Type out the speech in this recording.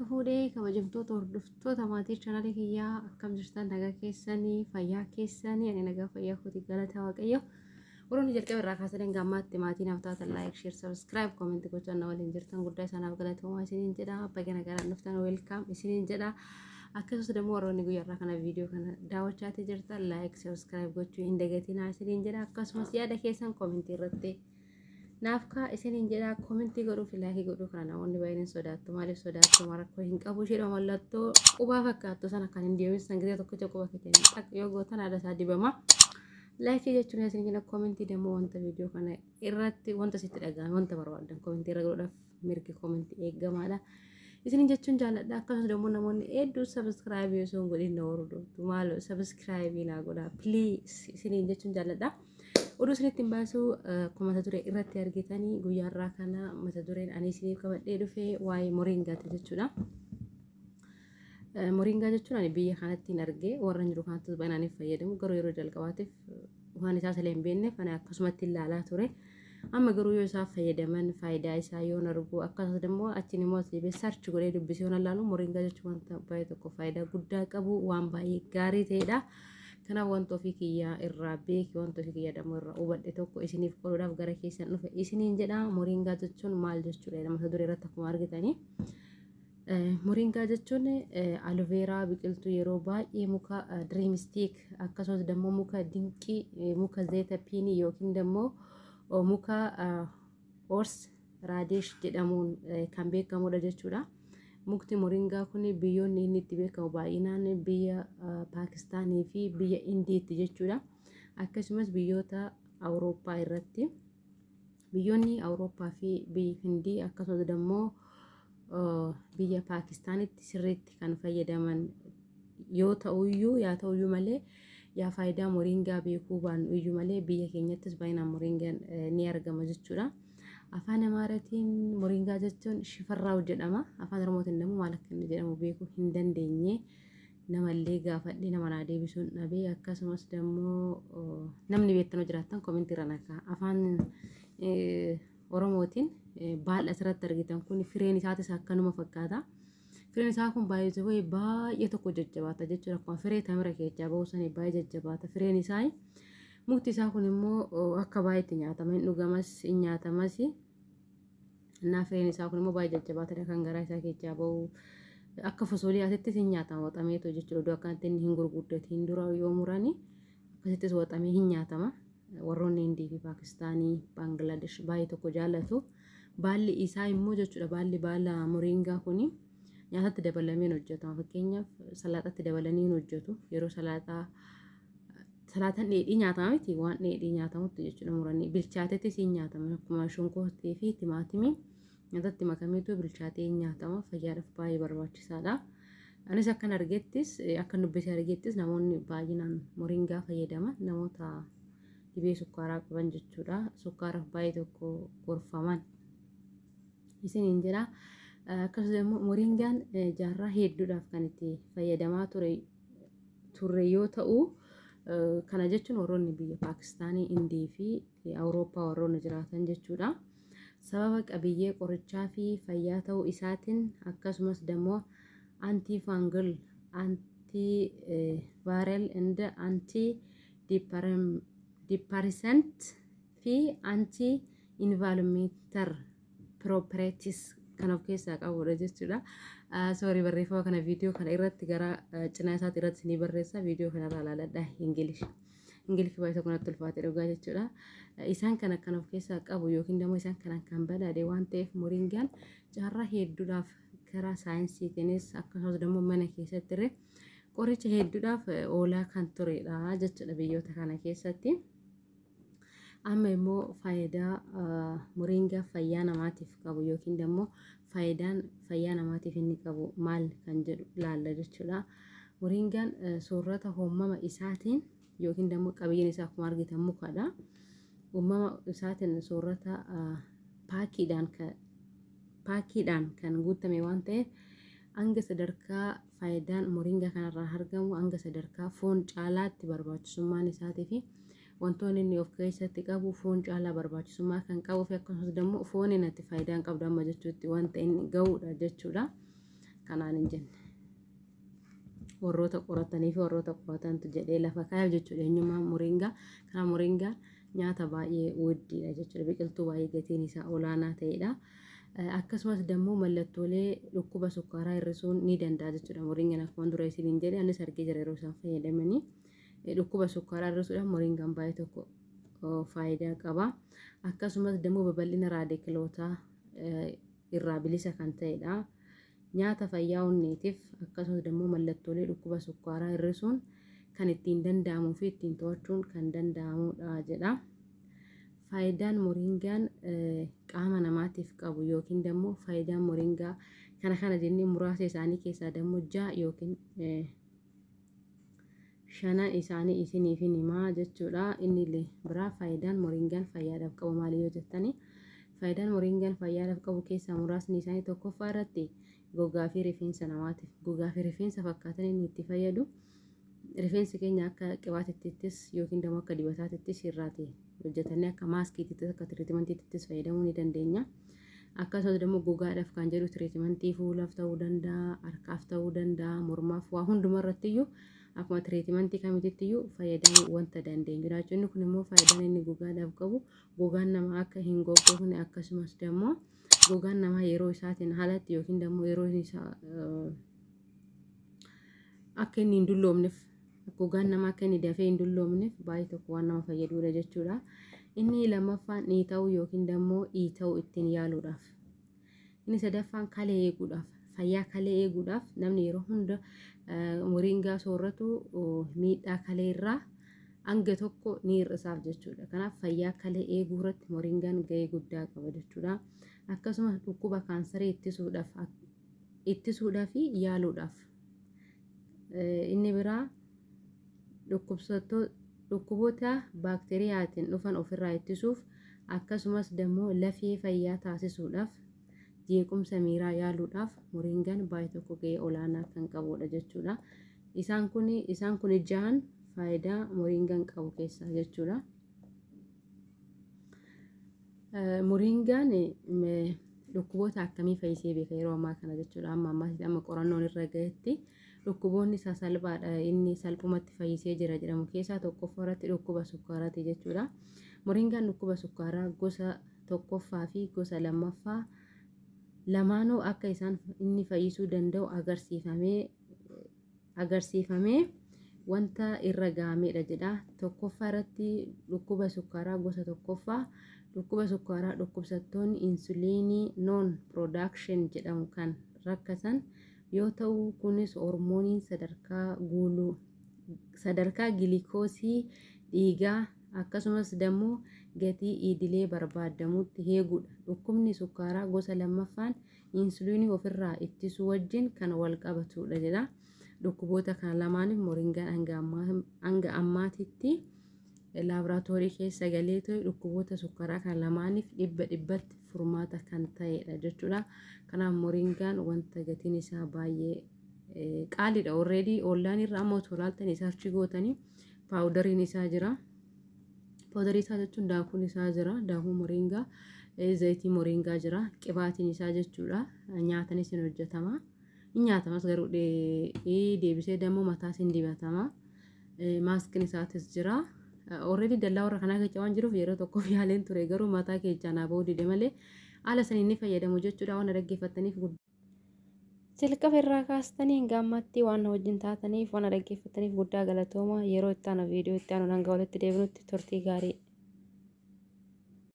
Fuudhee kabajamtoota hordoftoota maatii chaanaalii kiyyaa, akkam jirtan? Nagaa keessanii, fayyaa keessanii? Ani nagaa fayyaa kooti, galata Waaqayyo. Warroonni jalqaba irraa kaasanii hanga ammaatti maatii naaf taatan, like, share, subscribe, comment gochaan na waliin jirtan, guddaa isaanaaf galatoomaa isiniin jedha. Baga nagaan dhuftan, welcome isiniin jedha. Akkasumas immoo warroonni guyyaa irraa kana viidiyoo kana daawwachaatii jirtan, like, subscribe gochuu hin dagatinaa isiniin jedha. Akkasumas yaada keessan comment irratti naaf kaa isiniin jedha. Comment godhuu fi like godhuu kana namoonni baay'een hin sodaattu. Maaliif sodaattu? Rakkoo hin qabu. Isheedha mallattoo qubaa fakkaattu sana kan hin deemin san gisee tokkicha quba keetiin xaq yoo gootan haadha isaa dibama. Like jechuun isin jedha. Comment immoo wanta viidiyoo kana irratti wanta sitti dhaga'ame, wanta barbaadan comment irra godhuudhaaf mirgi comment eegamaadha. Isin jechuun jaalladha. Akkasumas immoo namoonni hedduu subscribe osoo hin godhin na hordoftu. Maaloo subscribe naa godhaa, please, isiniin jechuun jaalladha. Oduu isinitti hin baasu, akkuma mata duree irratti argitanii, guyyaa irraa kana mata dureen ani isiniif qabadhee dhufe waa'ee moringaati jechuudha. Moringaa jechuun ani biyya kanatti hin argee, warra jiru kanatti baay'inaan fayyadamu, garuu yeroo jalqabaatiif waan isaa illee hin beekneef ani akkasumatti ilaalaa ture. Amma garuu yoo isaa fayyadaman faayidaa isaa yoon argu, akkasumas immoo achiin immoo asii search godhee dubbisee yoon ilaalu, moringaa jechuun wanta baay'ee tokko faayidaa guddaa qabu, waan baay'ee gaarii ta'edha. Kanaaf wanta ofii kiyyaa irraa beeke, wanta ofii kiyyaa dammoo irraa hubadhe tokko isiniif qoduudhaaf gara keessan dhufe isiniin jedha. Moringaa jechuun maal jechuudha? Mata duree irratti akkuma argitanii. Moringaa jechuun aloe vera biqiltuu yeroo baay'ee muka drumstick, akkasumas immoo muka dinqii, muka zayita piinii yookiin immoo muka horse radish jedhamuun kan beekamudha jechuudha. Mukti moringaa kun biyyoonni inni itti beekamu baay'inaan biyya Paakistaanii fi biyya Indiitti jechuudha. Akkasumas biyyoota Awurooppaa irratti, biyyoonni Awurooppaa fi biyyi Hindii, akkasumas immoo biyya Paakistaanitti sirriitti kan fayyadaman yoo ta'uyyuu, yaa ta'uyyuu malee, yaa faayidaa moringaa beekuu baannu iyyuu malee, biyya keenyattis baay'inaan moringaan ni argama jechuudha. Afaan Amaaraatiin moringaa jechuun shifarraaw jedhama. Afaan Oromootiin immoo maal akka inni jedhamu beekuu hin dandeenye. Namallee gaafadhee nama naa deebisuun dhabee. Akkasumas immoo namni beektan jiraattan comment irra nakaa. Afaan Oromootiin baala asirratti argitan kun fireen isaatis akkanuma fakkaata. Fireen isaa kun baay'ee baay'ee tokko jajjabaata jechuudha. Akkuma firee tamira keessaa bahu sanii baay'ee jajjabaata fireen isaa. Mukti isaa kun immoo akka baay'eetti nyaatama. Hin dhugamas, hin nyaatamas. Innaa fireen isaa kun immoo baay'ee jajjabaatadha kan garaa isaa keessaa bahu. Akka fosoliyaatittis hin nyaatama waxameetu jechuudha. Iddoo akkanatti inni hin gurguddatiin dura yoo murani akkasittis waxamee hin nyaatama. Warroonni Hindii fi Paakistaanii, Baangilaadesh baay'ee tokko jaallatu. Baalli isaa immoo jechuudha, baalli baala moringaa kuni nyaatatti dabalamee hojjetama. Fakkeenyaaf salaaxatti dabalanii hin hojjetu. Yeroo salaaxaa, salaaxaan dheedhii nyaatama miti, waan dheedhii nyaatamutti jechuudha, muranii bilchaatettis hin nyaatama. Akkuma shunkurtii fi timaatimii nyaatatti makameetu bilchaatee hin nyaatama. Fayyaadhaaf baay'ee barbaachisaadha. Anis akkan argettis, akkan dubbisee argettis, namoonni baay'inaan moringaa fayyadaman namoota dhibee sukkaaraa qaban jechuudha. Sukkaaraaf baay'ee tokko gorfaman isiniin jedha. Akkasumas immoo moringaan jaarraa hedduudhaaf kan itti fayyadamaa turre yoo ta'u, kana jechuun warroonni biyya Paakistaanii, Indii fi Awurooppaa warroonni jiraatan jechuudha. Sababa qabiyyee qorichaa fi fayyaa ta'uu isaatiin, akkasumas immoo anti fungal, anti viral and anti depressant fi anti inflammatory properties kan of keessaa qabudha jechuudha. Sorry, barreeffama kana viidiyoo kana irratti gara cinaa isaatti irratti ni barreessa, viidiyoo kanarraa ilaaladha. English. Ingiliffi baay'ee tokko natti ulfaate dhugaa jechuudha. Isaan kana kan of keessaa qabu yookiin immoo isaan kana kan badhaadhe waan ta'eef, moringaan jaarraa hedduudhaaf karaa saayinsiitiinis akkasumas immoo mana keessatti illee qoricha hedduudhaaf oolaa kan turedha jechuudha biyyoota kana keessatti. Amma immoo faayidaa moringaa fayyaa namaatiif qabu yookiin immoo faayidaan fayyaa namaatiif inni qabu maal kan jedhu ilaalla jechuudha. Moringaan soorata uumama isaatiin yookiin immoo qabiyyeen isaa akkuma argitan mukadha. Uumama isaatiin soorata paakiidhaan kan guutame waan ta'eef, hanga sadarkaa faayidaan moringaa kanarraa argamu hanga sadarkaa foon caalaatti barbaachisummaan isaatii fi wantoonni inni of keessatti qabu foon caalaa barbaachisummaa kan qabuu fi akkasumas immoo fooniin ati faayidaa hin qabdu amma jechuutti wanta inni ga'uudha jechuudha. Kanaan hin jenne. Warroota qoratanii fi warroota qoratantu jedhee lafa kaa'eef jechuudha eenyummaan moringaa. Kana moringaan nyaata baay'ee wuddiidha jechuudha. Biqiltuu baay'ee gatiin isaa olaanaa ta'edha. Akkasumas dammoo mallattoolee dhukkuba sukkaaraa hir'isuun ni danda'a jechuudha. Moringaan akkuma dura isiniin jedhe anis argee jira yeroo isaan fayyadamanii. Dhukkuba sukkaaraa hir'isuudhaan moringaan baay'ee tokko faayidaa qaba. Akkasumas dammoo babal'ina raadikilootaa irraa bilisa kan ta'edha. Nyaata fayyaa onneetiif akkasumas dammoo mallattoolee dhukkuba sukkaaraa hir'isuun kan ittiin danda'amuu fi ittiin to'achuun kan danda'amudha jedha. Faayidaan moringaan qaama namaatiif qabu yookiin dammoo faayidaan moringaa kana kana jennee muraasa isaanii keessaa dammoo 6 yookiin 5 isaanii isiniif himaa jechuudha. Inni biraa faayidaan moringaan fayyaadhaaf qabu maali yoo jettani, faayidaan moringaan fayyaadhaaf qabu keessaa muraasni isaanii tokkoffaa irratti gogaa fi rifeensa namaatiif, gogaa fi rifeensa fakkaatan inni itti fayyadu, rifeensi keenya akka qibaatittis yookiin immoo akka dibataatittis irraati hojjetannee akka maaskiitittis akka treatmentiittis fayyadamuu ni dandeenya. Akkasumas immoo gogaadhaaf kan jedhu treatmentii fuulaaf ta'uu danda'a, harkaaf ta'uu danda'a, mormaaf, waa hunduma irrattiyyuu akkuma treatmentii kamitittiyyuu fayyadamuu wanta dandeenyudha. Inni kun immoo faayidaan inni gogaadhaaf qabu gogaan namaa akka hin goggogne, akkasumas immoo gogaan namaa yeroo isaatiin alatti yookiin immoo yeroo isaa akka inni hin dulloomneef, gogaan namaa akka inni dafee hin dulloomneef baay'ee tokko waan nama fayyadudha jechuudha. Inni lammaffaan dhiita'uu yookiin immoo dhiita'uu ittiin yaaluudhaaf. Inni sadaffaan kalee eeguudhaaf, fayyaa kalee eeguudhaaf namni yeroo hunda moringaa sooratu miidhaa kalee irraa hanga tokko ni hir'isaaf jechuudha. Kanaaf fayyaa kalee eeguu irratti moringaan gahee guddaa qaba jechuudha. Akkasumas dhukkuba kaansarii ittisuudhaaf fi yaaluudhaaf. Inni biraa dhukkuboota baakteeriyaatiin dhufan ofirraa ittisuuf, akkasumas dammoo lafee fayyaa taasisuudhaaf, jeequmsa miiraa yaaluudhaaf moringaan baay'ee tokko gahee olaanaa kan qabudha jechuudha. Isaan kun jahan faayidaa moringaan qabu keessaa jechuudha. Moringaan dhukkuboota akkamii fayyisee beeka yeroo ammaa kana jechuudha. Amma ammaatti amma qorannoon irra gahetti dhukkuboonni sasalphaadha inni salphumatti fayyisee jira jedhamu keessaa tokkoffaa irratti dhukkuba sukkaaraati jechuudha. Moringaan dhukkuba sukkaaraa gosa tokkoffaa fi gosa lammaffaa lamaanuu akka isaan inni fayyisuu danda'u agarsiifamee wanta irra gahamedha jedha. Tokkoffaa irratti dhukkuba sukkaaraa gosa tokkoffaa, dhukkuba sukkaaraa dhukkubsattoonni insuliinii non production jedhamu kan rakkatan yoo ta'u, kunis hormooniin sadarkaa guuluu sadarkaa gilikoosii dhiigaa akkasumas dammoo gatii idilee barbaadamutti eeguudha. Dhukkubni sukkaaraa gosa lammaffaan insuliinii ofirraa ittisuu wajjin kan wal qabatudha jedha. Dhukkuboota kana lamaaniif moringaan hanga ammaatitti laaboraatoorii keessa galee ture dhukkuboota sukkaaraa kana lamaaniif 100%tti furmaata kan ta'edha jechuudha. Kanaaf moringaan wanta gatiin isaa baay'ee qaaliidha. Already online irra amma otoo ilaaltanii search gootanii powderiin isaa jira. Powderii isaa jechuun daakuun isaa jira. Daakuu moringaa, zayitii moringaa jira. Qibaatiin isaa jechuudha. Nyaatanis hin hojjetama. Hin nyaatamas garuu deebisee dammoo mataas hin dibatama. Maaskiin isaatis jira. Already dallaa warra kanaa keessa waan jiruuf yeroo tokkoof yaaleen ture, garuu mataa keessaa naa bahuu dide malee haala saniin ni fayyadamu jechuudha. Waan dhaggeeffattaniif guddaa. Jalqaba irraa kaastanii hanga ammaatti waan na wajjin taataniif, waan dhaggeeffattaniif guddaa galatooma. Yeroo itti aanu viidiyoo itti aanu hanga walitti deebinutti turtii gaarii.